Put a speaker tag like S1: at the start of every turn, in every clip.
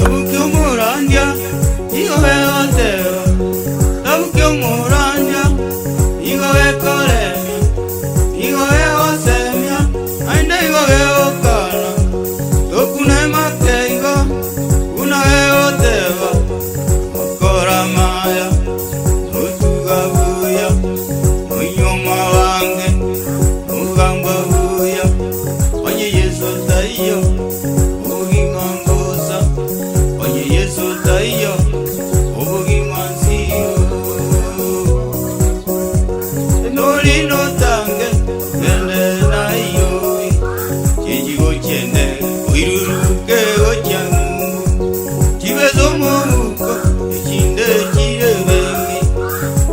S1: Tabukia omorandia, nigo gegoteba, Tabukia omorandia, nigo gekoremia, nigo gegosemia, naende nigo gegokana. Tokuna emate igo, buna gegoteba, Mokore amaya, motuga buya, monyuoma abange, mogamba buya, onye Yeso taiyo. Obogima mbosa, onye Yeso taiyo, obogima nsio. Nori notange, ogende naiyobi, chinchi gochiende, oiruruke gochia ng'umbu, chibesa omobuko, echinde chire bengi,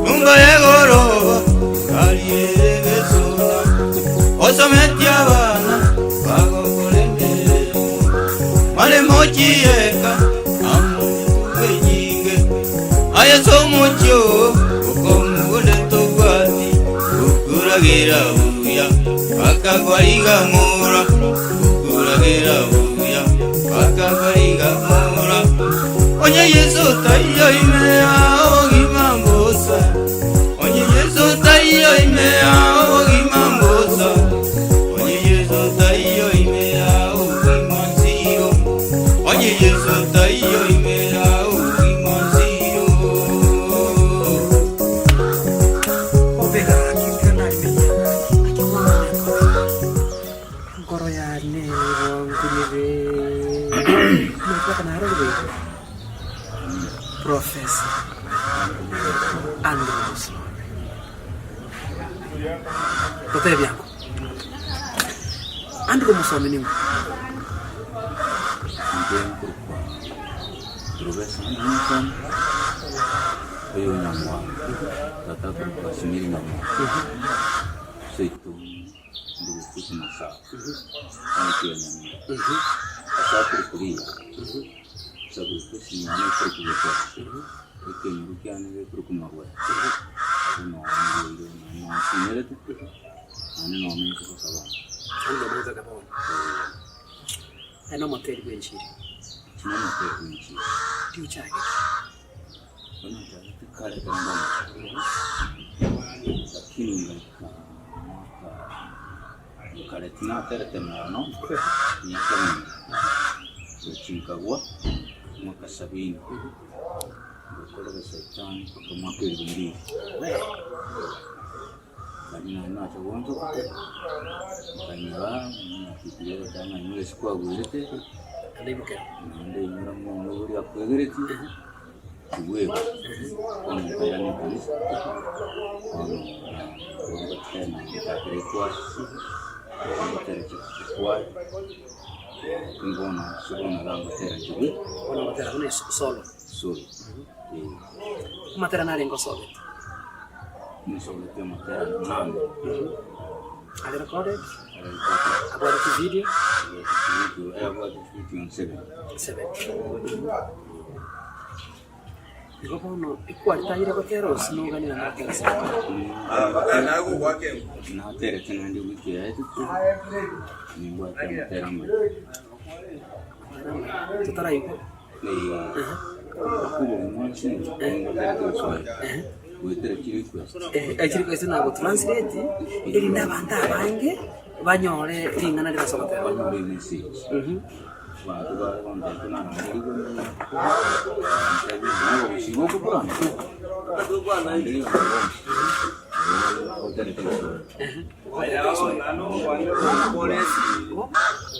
S1: nyomba y'egoroba, egari ere gesona, osometie abana, Bagokora emeremo bare mochieka amo netugo enyinge. Aye ase omochie oo okomogunda tobwati gokuragera buya, bakagwarigamora, gokuragera buya, bakagwarigamora. Onye Yeso taiyo ime yao obogima mbosa, onye Yeso taiyo ime yao obogima mbosa. Onye Yeso taiyo ime yao obogima nsiro. Onye Yeso taiyo ime yao obogima nsiro.
S2: Obega gaki ekero narimenya gaki omwana one akobega enkoro yane ebonkunire Omotaka narorire igo Professor Andrew Musonde. Totebie ango, Andrew omosomi ning'o?
S3: Inche nkorokwa Professor Andrew Musomi, oyo Nyamwamba, tata akorokwa Simiri Nyamwamba, seito ndugu Masaba, county ya Nyamira, ase akorokwa Riya. Esaburukusi yane ekorokwa Gechera, ekenyoro kiane gekorokwa Magwera, abwo noo ndoire naende noo nsimerete, naende noo menyete mpaka bono.
S2: Naende noo omenyete mpaka bono.
S3: Eh.
S2: Aye nomoteri bw'enchiri?
S3: Inche nomoteri bw'enchiri.
S2: Ndi ochagete?
S3: Bono nachagete kare ekero ndamanya, lakini ngaika mwaka Kare tinaterete mono miaka mingi, gochia nkagwa mwaka sabini, ngakorera saitani mpaka mwaka elfu mbili. Naende naye nacha gonchoka, nkanyora ng'a egoteba ng'a inwe ase kwagwerete, naende inyora ng'a omoibori akwegeretie. Tibweba, bono nkairana ekanisa, bono ngotera nchakire ekwaya, ngotera chikwaya, lakini bono ase bono iga ngotera inche
S2: Bono ogotera buna solo.
S3: Solo, eh.
S2: Amatera narenge osogete?
S3: Nsogete amatera nane.
S2: Are recorded?
S3: Are recorded.
S2: Abwate chivideo?
S3: Abwate chivideo, eh abwate chivideo seven.
S2: Seven. Igo bono ekwaritayire gotera gose noganire nagotera ase
S3: Naterete naende ewiki yaetete, nimbwate amatera amaya.
S2: Totaraigwa.
S3: Goetera chirequest.
S2: Chirequest na gotranslate erinde abanto abange banyore ring'ana rirase goteba.
S3: Banyore emessage. Abanto bare gontebia narangerigwe nabogusii bokoborana. Naende goterete egeswahili.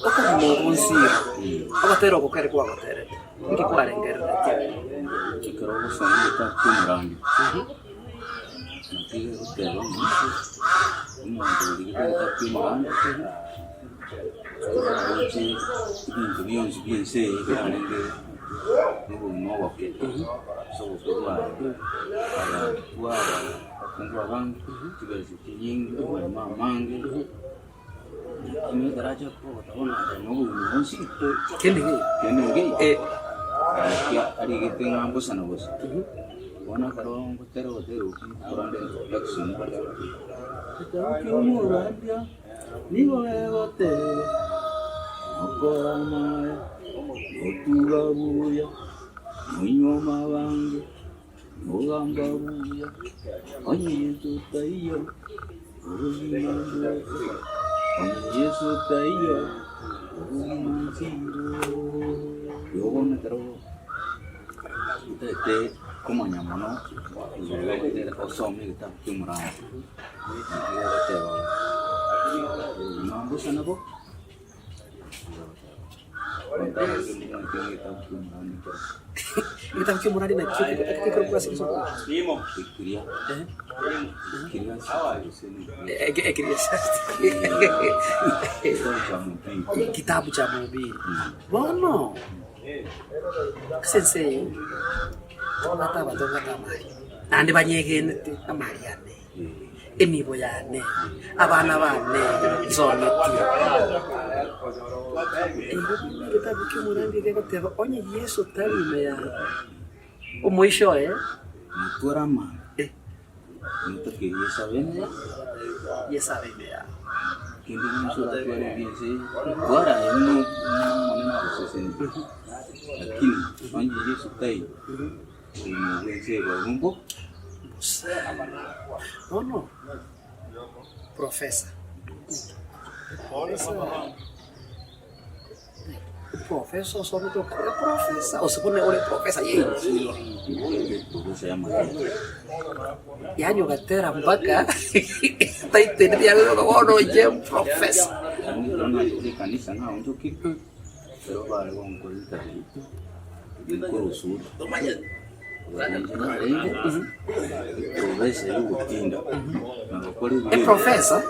S2: Okogima obonsio, ogotera oko kere kwagoterete, ninki kwarengereretie?
S3: Ekero ogosoma egetabu kia omorandi, naki egoteba ng'a omonto origete egetabu kia omorandi, aroche ebinto bionsi bia ense eye biarenge nobogima oboke, ase obokwe bwaye, agatwara abakungu abange, chibesa chinyinge, amaremo amange. Lakini ekero acha kogota bono akanyora obogima bwonsi,
S2: Kende nkeiyo.
S3: kende nkeiyo,
S2: Eh.
S3: agakia arigete ng'a mbosa na bosa. Bono ekero ngotera ogotera okwo nkokora nde introduction ngoteba, ekero kia omorandia nigo gegoteba, okora amaya. Notuga buya, nonywoma abange, nogamba buya, onye Yeso taiyo, obogima mbosa, onye Yeso taiyo, obogima nchiro. Igo bono ekero otagete komanya mono igoro ya ogotera osome egetabu kia omorandi, naki gegoteba obogima mbosa nabo.
S2: Egetabu kia omorandi nakio ekekorokwa ase egesaku Kitabu cha Mhubiri. Bono ase ense eye tobwate abanto babwate amari, naende banyegenete amari ane. enibo yane, abana bane, nsometie. Erio buna egetabu ki'omorandia gegoteba, onye Yeso tari ime yao, omoisho oye
S3: Motware amani,
S2: eh,
S3: motakeire Yeso abe ime yao.
S2: Yeso abe ime yao.
S3: Kende gionsi oratware eria ense eye, twara aye buna Omonene agosesenie, lakini onye Yeso taiyo, obogima bw'ense eye barobwo mbo.
S2: Bono professor, professor osomete okare professor ase buna ore professor ye enchiri.
S3: Professor y'amagena.
S2: Yaani ogatera mpaka title yago bono inche professor.
S3: Yaani ekero nachete ekanisa naonchokire, ekero bare gonkora interview, ninkore osuri.
S2: Eprofesa.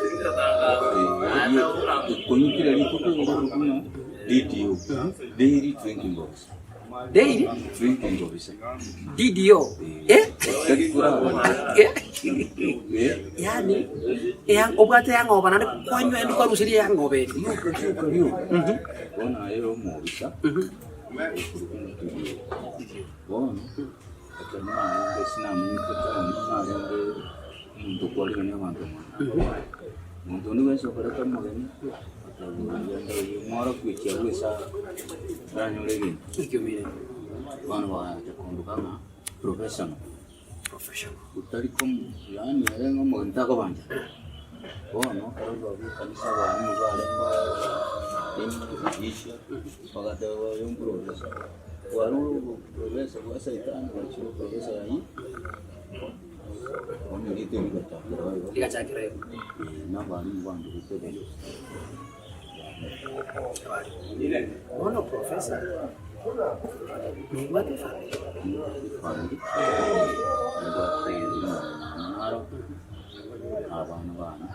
S2: Daily DDO eh? Yaani obwate eyang'oba naende kwanywa naende kwarusirie eyang'oba eria.
S3: Bono, ekero narenge ase namenyete town, narenge omonto okwarigania abanto mono. Omonto onde bwensi okoreta omogeni, oteba oria genda oyio mworokia ochia bwesa oranyore egento.
S2: Ekiomire.
S3: Bono bagacha konduka ng'a professional.
S2: Professional.
S3: Otari komo yaani ere ng'a omogeni takobancha. Bono ekero rwabu ekanisa abalimu barenge emigisha, bagateba oyo mprofesa. Kwarure oboprofesa bwa saitani gwachire oboprofesa ya Yesu. Bono erieta eri rigachakera igo.
S2: Rigachakera igo.
S3: Eh, na abalimu bandugete buya.
S2: Bono profesa, nobwate efamiri?
S3: Efamiri, nobwate omwana naro, na abana bane,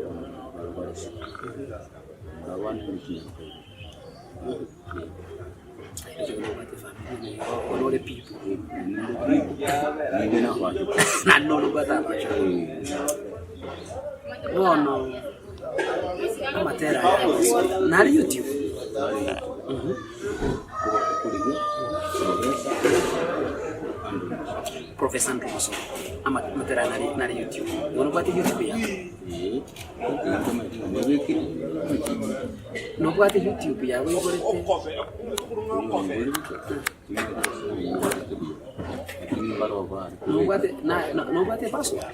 S3: abana bare barese. Abana ne.
S2: Bono amatera aya nare YouTube? Professor Andrew Mosori amatera aya nare YouTube. Bono obwate YouTube yago? Nobwate YouTube yago oigorete? Nobwate na- na- nobwate password?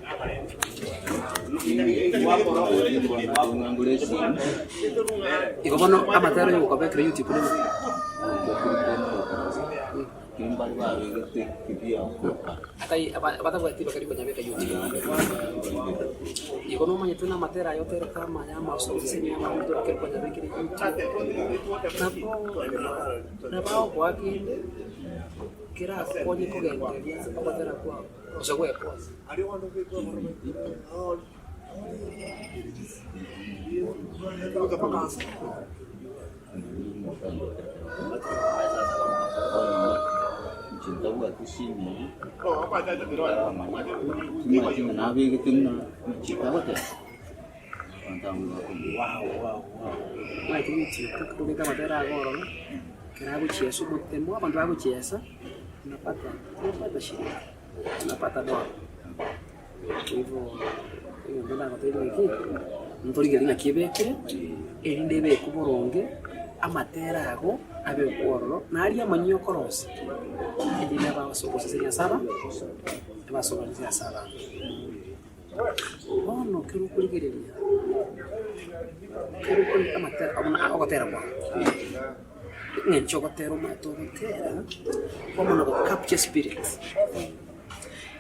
S2: Igo bono amatero yogokobekera YouTube ning'o? Atai aba- abatabwati bakari konyabeka YouTube. Igo nomanyete buna amatera aya oterete amaya amasosi abanto ekero kwanyabekire YouTube, nabo nabo agokoa kende kerakonye kogendereria ogotera kwao gose gwekonya.
S3: Inche ntabwati simu eyio, timanyeti ng'a nabegete buna chika goteba, abanto abwo bakong'ina wow wow wow.
S2: Omanyete YouTube tobeke amatera ago ororo, ekero agochiesa omotemo abanto bagochiesa, unapata unapata shida, unapata dola. Kwa hivyo egento ndagotebie ng'aki, ntorigererie ng'aki ebekire, erinde ebekwe boronge. amatera ago abekwe ororo, na aria amanyia okorosia, erinde abase ogosesenia ase aba, abase ogosesenia ase abanto. Bono ekero okorigereria, ekero okori amatera buna ogotera kwao, eng'encho ogotera omanyete ogotera, kwamana go capture spirit,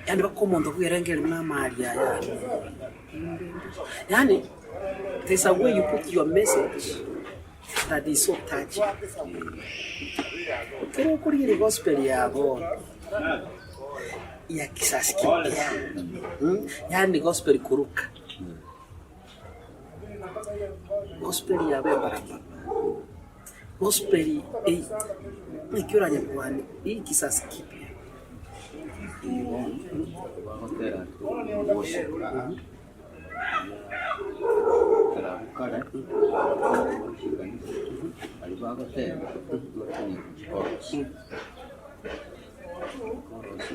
S2: yaani mpaka omonto bwerengereria buna amari aya yaani there's a way you put your message that is so touching. Ekero okorigereria gospel ya bono, ya kisasi kipya, yaani gospel kuruka, gospel yabo embarambamba, gospel eye naki oranyekwane hii kisasi kipya.
S3: Bagotera worship. Ekero abwo kare, chikanisa baria bagotera bakonya chikorosi, chikorosi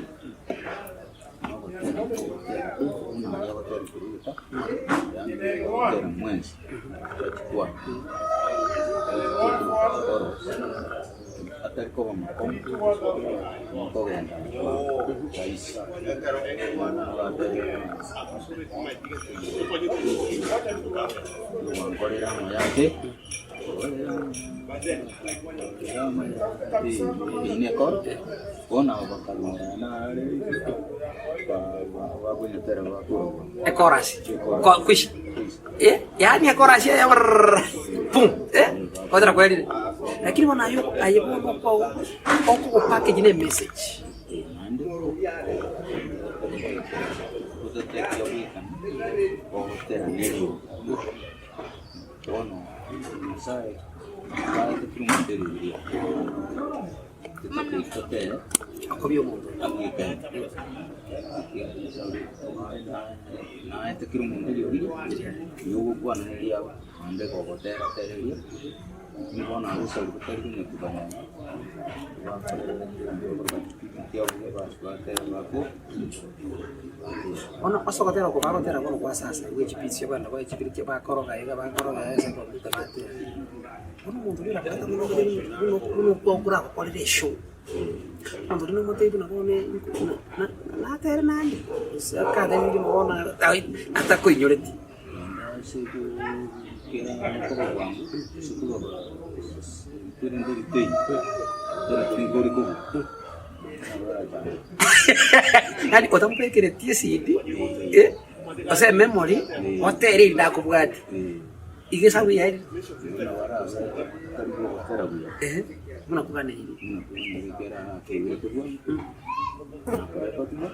S3: na ogotera ogotera buna aria agotera kuruta, yaani ogotera mwensi chikwana, chikorosi atari koba makong'u mokogenda rahisi. Nkorera amaya ake, bono bakarora nare bakonyetere bakorwa.
S2: Ekorasi kwisha eh, yaani ekorasi eye brrrr pum eh, gotera kwerire. Lakini bono aye aye bono okwa okogopackage na emessage.
S3: Naende ototekia bwekana ogotera neriogi. Bono Nyasaye taete kera omonto eriogi riaye, totakeire totere
S2: Okobia omonto.
S3: abwekane. Naete kera omonto eriogi riaye, riria ogokwana neriago naende gogotera tera erio. Bono agosaria gotari konyetuba nonya,
S2: Bono ase ogotera oko bagotera bono kwa sasa igo echibisi chi'abana baye chibiri chia bakoroga iga bakoroga iga ase ekomputa batera. Bono omonto oria orabwate buna buna buna okoragokorera eshow, omonto oria nomotebie buna bono na- natere naende, gose akatebirie bono atakoinyoreti.
S3: Ase kera okoba bwango, ase koba kwerende ebiteni, tera tori kobua.
S2: Yaani otamobekereti esidi, gose ememory, otere erinde akobwate, iga esabu yaye
S3: Buna barabe tari gogotera buya,
S2: buna koganeirie.
S3: buna koganeirie kera akeire kobua, nakorekotwa.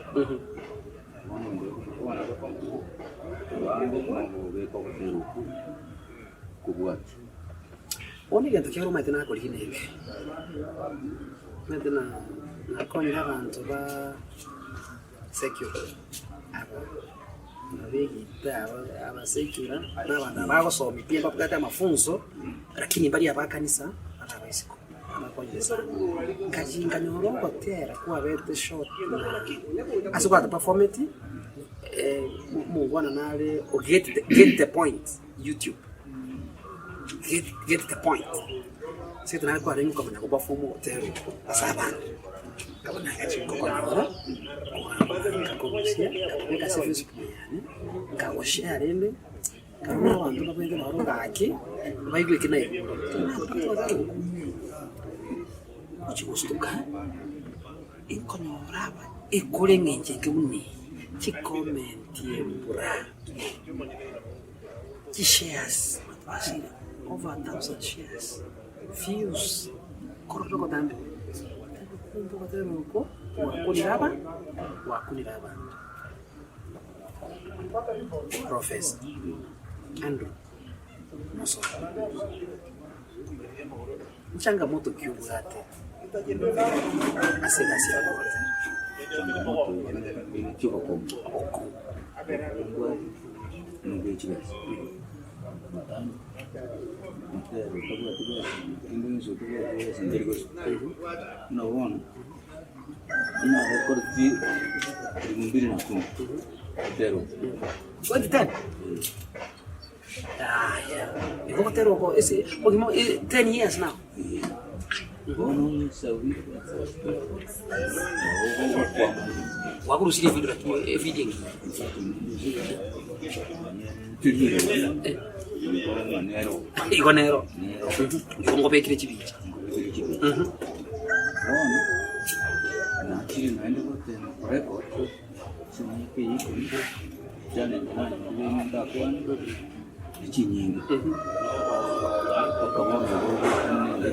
S2: Bono egento kiaye omanyete nakorigia neke, omanyete na nakonyire abanto ba secular aba abegita aba aba secular na abanto aba bagosomia pi mbabwate amafunso lakini mbari abakanisa bare abaisiko. Nkachia nkanyora ogotera kwabete short na ase gwate performeti omongwana nare o get the get the point youtube, get get the point. Ase egento nare kwarenge okamanya go perform ogotera okwo ase abanto, nkaba nagachia nkokonyora, nkakorusia nkakobeka ase facebook yane, nkagoshare rende. Nkarora abanto babwate baroro gaki, baigwe eki naigure. Ngochia gostuka, inkonyora aba ekore eng'encho eke buna eye, chikomenti embura, chishares, abanto basire over a thousand shares, views, korora ogotambe, kumbe ogotera oko gwakunire aba gwakunire abanto. Professor Andrew Mosori, nchangamoto ki obwate ase egasi ya ogotera?
S3: Changamoto chi'obokongu
S2: Obokongu.
S3: Nobwe chibesa matano motero otabwati besa kende gionsi otabwati besa nkeri gosuka buna bono. Buna rekoreti elfu mbili na kumi otero.
S2: 2010? Yaya, igo ogotera oko ase obogima 10 years now.
S3: Bono nsauri
S2: Gwakorusirie evidio lakini evidio engiya. Igo nero, igo ngobekire chibicha.
S3: Bono nachire naende gotema korecord chimiaka eye ikomi chianete nanyorire ndakwane chinyinge mpaka bono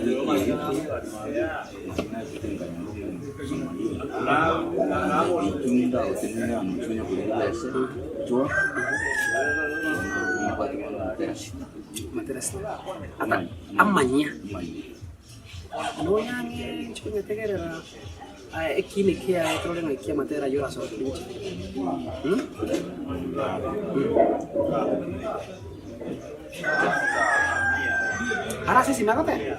S3: igo nachete nkanyora omonto intwe ndagotenena amo tonya korigia ebese chwa bono nabwate bono amaterasita
S2: Amaterasita. Ata amanyia.
S3: amanyia.
S2: Nonya ng'e inche konyetegerera aye ekina kiaye torore ng'aki amatera ayio orasoke inche. Ara ase esimi agoteba?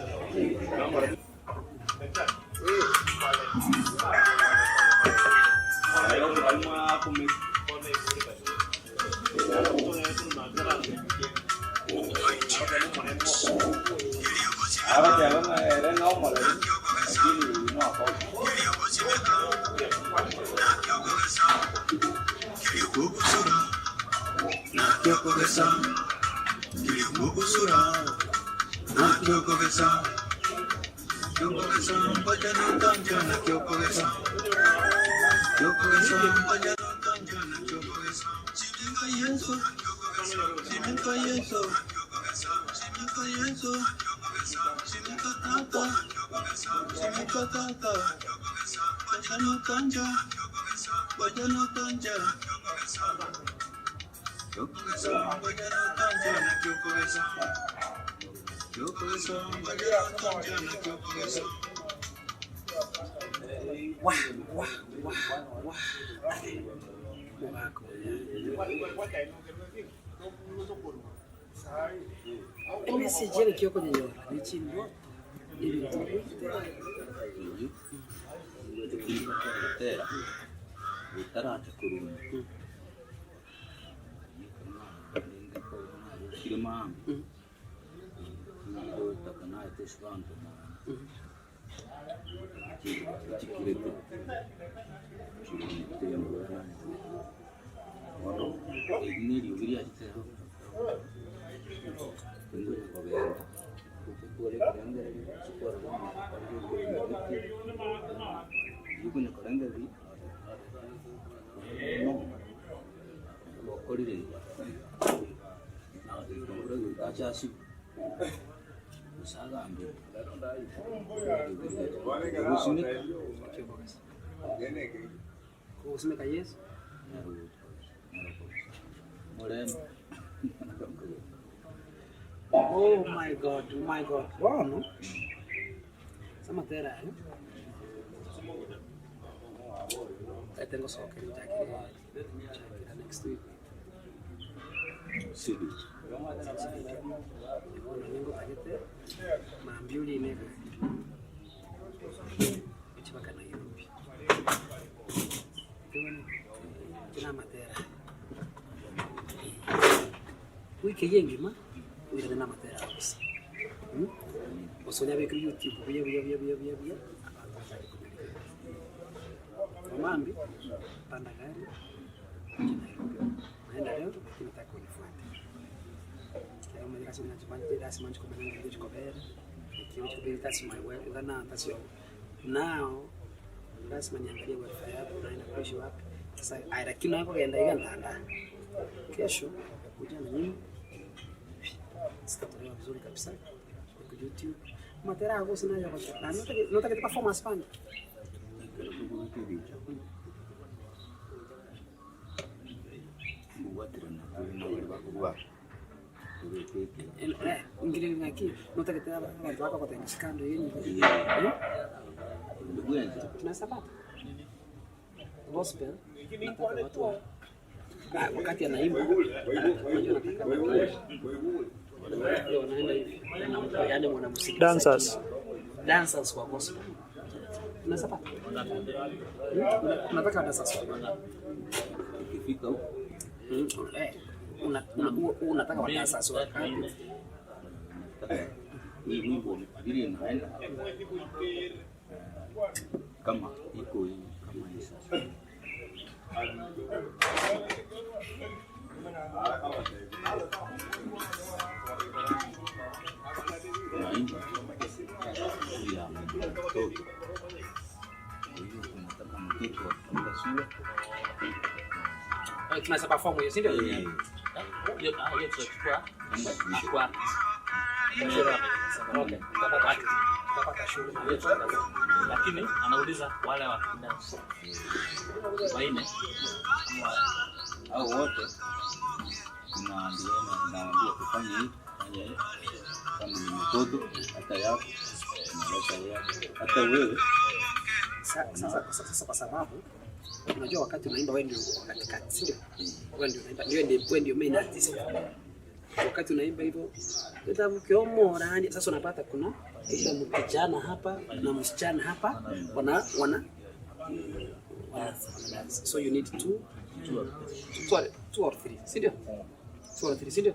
S2: Wah wah wah wah omogaka oyo. Emessage ere ki okonyenyora ne chindoto ebinto ogoitera.
S3: Otaracha korwa Kire mambia, nagotaka naete ase abanto chikirete, chirete bono eri na eriogi riachete rero ngocha kogenda gokora ekerengererio chikwarora okonya korengereria Okorire iga, ache asibwe, gose agamberwe, ogosimeka
S2: Ogosimeka Yeso.
S3: Morembe.
S2: Oh my God, oh my God. Bono, ase amatera aya, ntagete ngosokeria nchakire Nchakera next week. Bono ningotagete mambia orine egari gochia mpaka Nairobi. Inche namatera aya. Wiki eyio engima oirane namatera aya bosa. Gose onyabeke youtube buya buya buya buya buya buya abanto bachake konyarigereria. Mambia panda gari kuja Nairobi. Naenda leo lakini nataka unifuate. Ekero omanyire ase buna chibanje lasima nchi komanya ng'a ngochi kobera, ekio ngochi kobera that's my well now that's your now lazima niangalie welfare yako unaenda kuishi wapi. Sasa aya lakini naye kogenda iga ntanda. Kesho kuja na nyimbo zitatolewa vizuri kabisa ku YouTube. Matera ago gose naye ogocha. Naende notagete notagete performance bande.
S3: Ekero tokobeka ebicha, mbobwaterana tore na baria bakobwata, tobeke ekero.
S2: Ngire ng'aki notagete abanto bakogotebia chikando eye nigo
S3: Onde bwensi.
S2: Tunaweza gospel nataka watu wa wakati anaimba unajua nataka watu wale wanaenda hivi yaani mwanamuziki
S4: Dancers.
S2: dancers wa gospel unaweza pata Hmm? Unataka dancers wa
S3: Ikifika huko
S2: Eh. Una, una, unataka wadancers wangapi?
S3: Nataka hii wimbo vile inaenda kama iko hii kama hii sasa. Tunaimba juu ya mtoto. Kwa hiyo tunataka mtoto akifunga sura
S2: Tunaweza perform hiyo, si ndio?
S3: eh,
S4: Hiyo ah, hiyo tutachukua
S3: kama
S4: tutachukua
S2: Okay, tutapata shule. Tutapata shule.
S4: hiyo tutapata. Lakini anauliza wale wa kudance waine
S3: au wote tunaambiana, naambia tufanye hivi, fanya hivi. Kama ni mtoto hata yako unaleta yako, hata wewe
S2: Sasa sasa kwa sababu unajua wakati unaimba wewe ndio uko katikati, si ndio? Wewe ndio unaimba, wewe ndio wewe ndio main artist. Wakati unaimba hivyo utamkiomorani, sasa unapata kuna aidha kijana hapa na msichana hapa wana wana wana wana dance. So you need two two or, two or three, si ndio? Two or three, si ndio?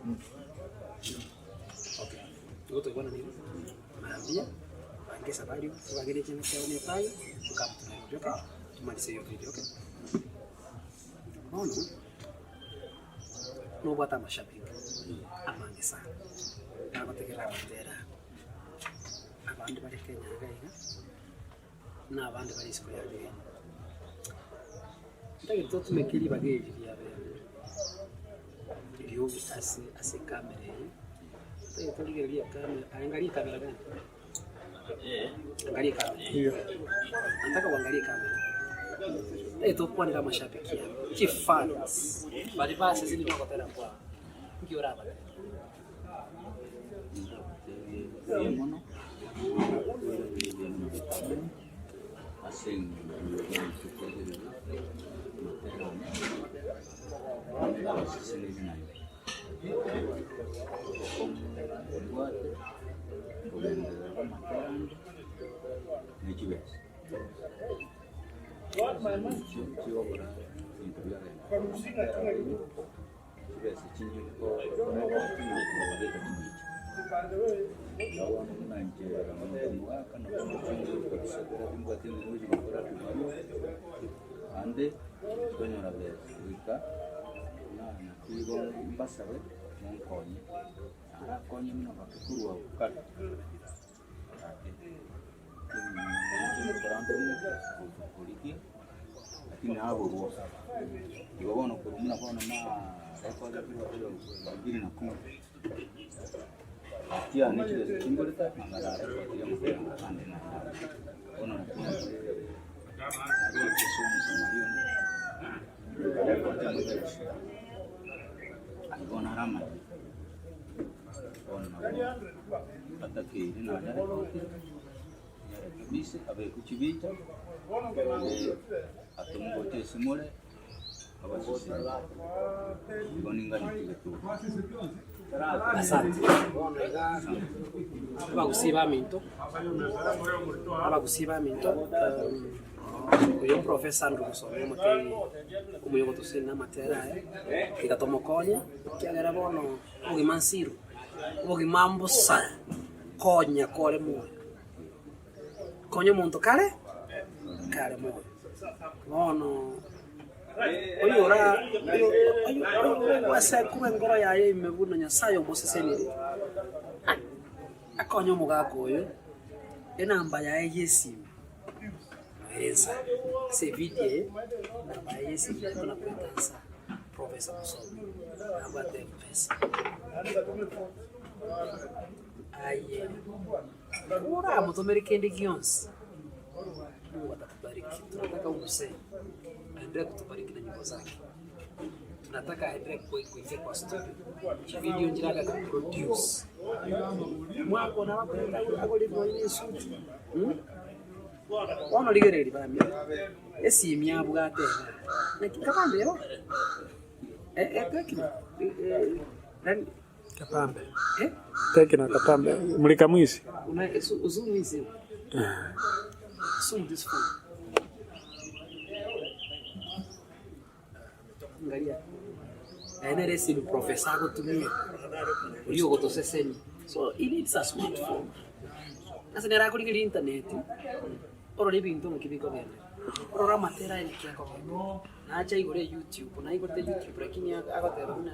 S2: Okay. Tuko tuko na nini? Naambia bange safari tubagere chana chao ne payo tukamtu Nairobi, okay? Tumalize hiyo video, okay? Bono nobwate amashabiki amange sana nagotegerera amatera abande bare Kenya iga iga na abande bare isiko ya Kenya. Ntagete totumeke ribaga eri ria bene riogi ase ase ekamera eye, ntagete torigereria ekamera, angalia ekamera gani? Angalia kamera. Nataka uangalie kamera. Eh, tokwanera amashabiki abo. Chifans. Bari base zini bakotera kwa. Nki orabate.
S3: mono ase bwate kugenderera amaterano n'ekibesa kigokora ebinto biagenda chibesa chinyikobeka chibicha nabono buna inche omogaka nabwate ngochigokora ande tonyora besa goika naki igo mbasabe monkonye narakonye buna bakekorwa abwo kare korigia lakini naborwa igo bono korwa buna bono na record mbili na kumi kiane chibesa chimborete nanga narekodire amapera ande naende bono naki narwete ase omosamari one nkarekodi amapera igo naro amaye bono nabo atakeire nayarekodire nyarekebise abekwe chibicha atomgoche esimore abasisire igo ninganeti getuko.
S2: Asante. Bono iga abagusi baminto abagusi baminto um, oyo professor Andrew Musomei omotebi omoyogoto ase namatera aye iga tomokonye ekiagera bono obogima nsiru obogima mbosa konya kore moyo konya omonto kare kare moyo bono oyora oyo oyo oyogoesa korwa enkoro yaye ime buna Nyasaye omosesenire akonye omogaka oyo enamba yaye ya esimi ere nsa ase evidio eye enamba yaye ya esimi ekona koeta nsa Professor Musomi nabwate mpesa aye oramotomere kende gionsi Mungu atakubariki. Tunataka huyu mzee aendelee kutubariki na nyimbo zake. Tunataka aendelee kuingia kwa studio video njiraga kuproduce mwako na wako agolivwa ine suti hmm? Bono rigereria bamia esimi yabwate iga naki kabambe ero eh, Tekno nani
S5: Kapambe.
S2: eh
S5: Tekno kapambe. Mulika mwizi.
S2: una zoom hizi zoom this phone angalia. Eye nere esimi professor agotumia, oria ogotosesenia. So he needs a smartphone. Ase nere akorigereria internet, orore ebinto ng'aki bikogenda, orore amatera aye naki akogenda, nache aigore eyoutube, naigorete youtube lakini agoteba buna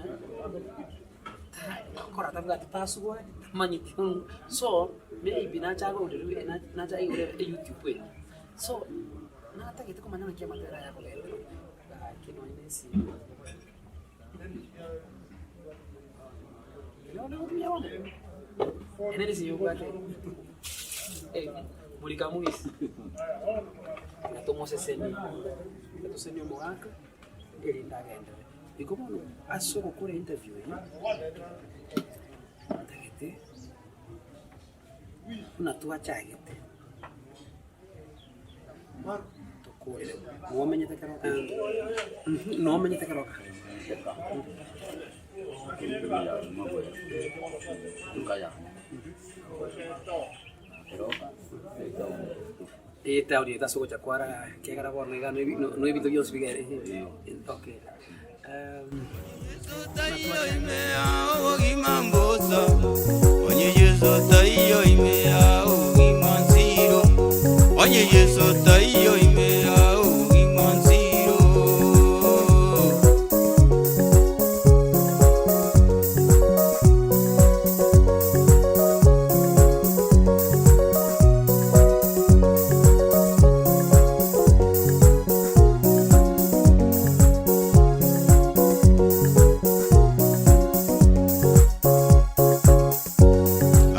S2: ta kora tabwati password, tamanyeti so maybe nache agoreru nache aigore eyoutube eye. So, natagete komanya ng'aki amatera aya akogenda, gaki nonye na esimi. Tomosesenie, tosesenie omogaka erinde agenderere. Igo bono ase ogokora interview eye, ntagete buna twachagete tokorere. Nomenyete keroka? Nomenyete keroka? Etaoni eye ase ogocha kwara ekiagera bono iga no ebinto bionsi bigere okay.
S1: Onye Yeso taiyo imea obogima nziro Onye Yeso taiyo imea obogima nziro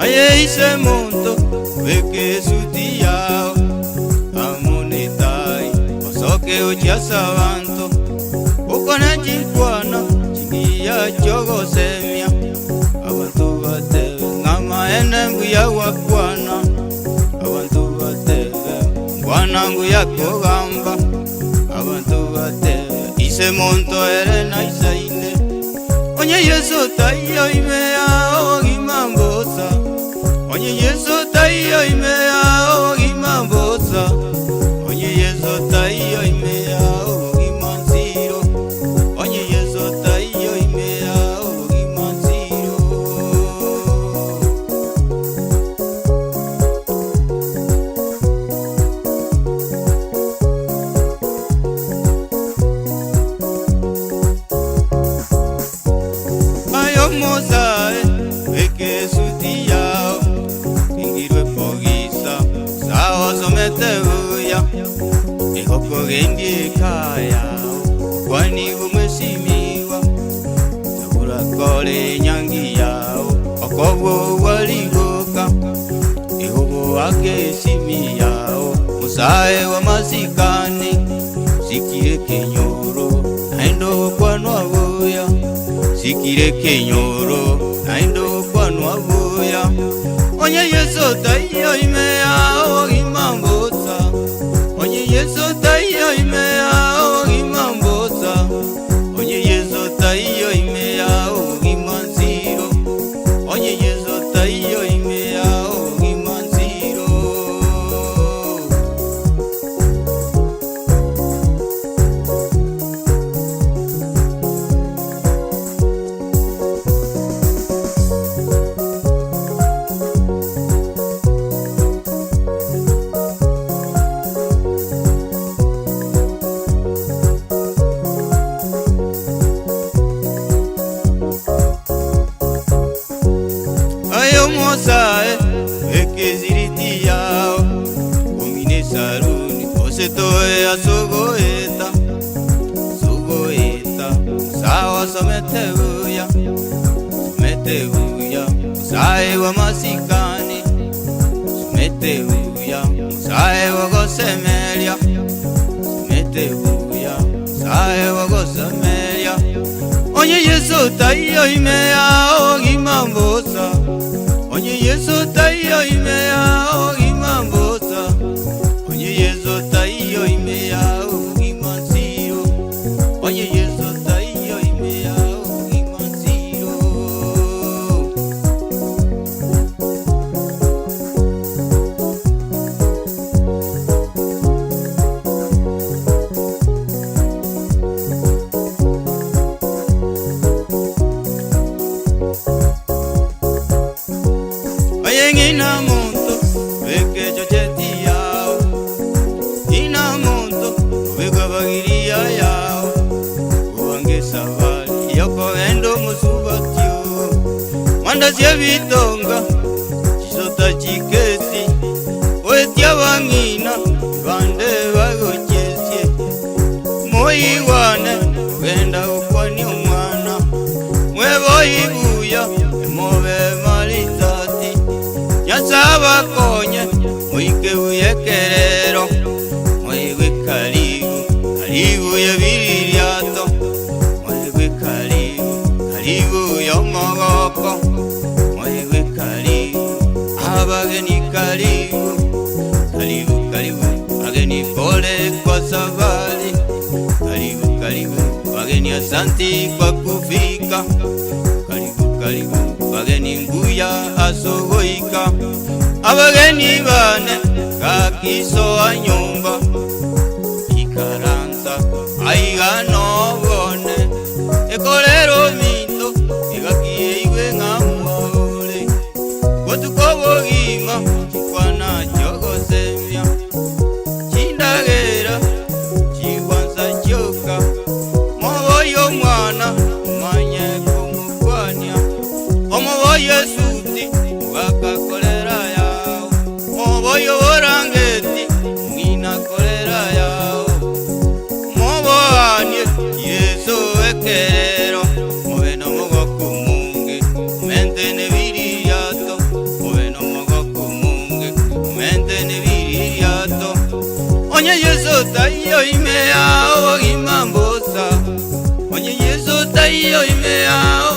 S1: Aye ise monto weke suti yao amonetai osoke ochiasa banto ukona chinkwana chingiya chogosemia abantu batebe ng'amaene mbuya gwakwana abantu batebe ngwana nguya kogamba abantu batebe ise monto ere naisaine Onye Yesu taiyo imea obogima mbosa Onye Yesu taiyo imea obogima mbosa Onye Yesu taiyo imea obogima nziro Onye Yesu taiyo imea obogima nziro Ayo mozae weke suti yao ingirwe pogisa sao somete buya ehoko gengi kaya kwani umesimiwa tabura kole nyangi yao okobo waligoka ehobo wake simi yao musae wa masikani sikire kenyoro naendo kwanwa buya sikire kenyoro naendo kwanwa buya onye Yesu taiyo imea obogima mbosa onye Yesu taiyo imea obogima mbosa onye Yesu taiyo imea obogima nziro onye Yesu taiyo imea obogima nziro. Ayo mosae ekeziriti yao omine saruni osetoe asogoeta sogoeta sawa somete buya somete buya musae wa masikani somete buya musae wagosemeria somete buya musae wagosemeria Onye Yesu taiyo imea obogima mbosa Onye Yesu taiyo imea obogima mbosa Onye Yesu taiyo imea obogima nziro Onye Yesu taiyo imea obogima nziro. Kina monto obeka bagiria yao Obange esabari yokogenda omosubatio Manda cia ebitonga chisota chikesi Goetia abang'ina bande bagochesie Moigwane kogenda gokwania omwana Mweboyi buya emobe maritati Nyasae abakonye moike buya ekerero Moigwe karibu karibu y'ebiririato Moigwe karibu karibu y'omogoko Moigwe karibu abageni karibu Karibu karibu wageni pole kwa safari Karibu karibu wageni asanti kwa kufika Karibu karibu wageni mbuya asogoika Abageni bane gakisoa nyumba Ikaransa aiga nobone Ekorero minto egakieiwe ng'a more Botuko bogima chikwana chiogosemia Chindagera chigwansa chioka Moboyo omwana omanye komokwania Omoboyo esuti ogakakorera yao Moboyo borangeti omong'ina korera yao Moboanie Yeso ekerero Mobe nomogoko omonge omente nebiririato Mobe nomogoko omonge omente nebiririato Onye Yeso taiyo ime yao obogima mbosa Onye Yeso taiyo ime yao.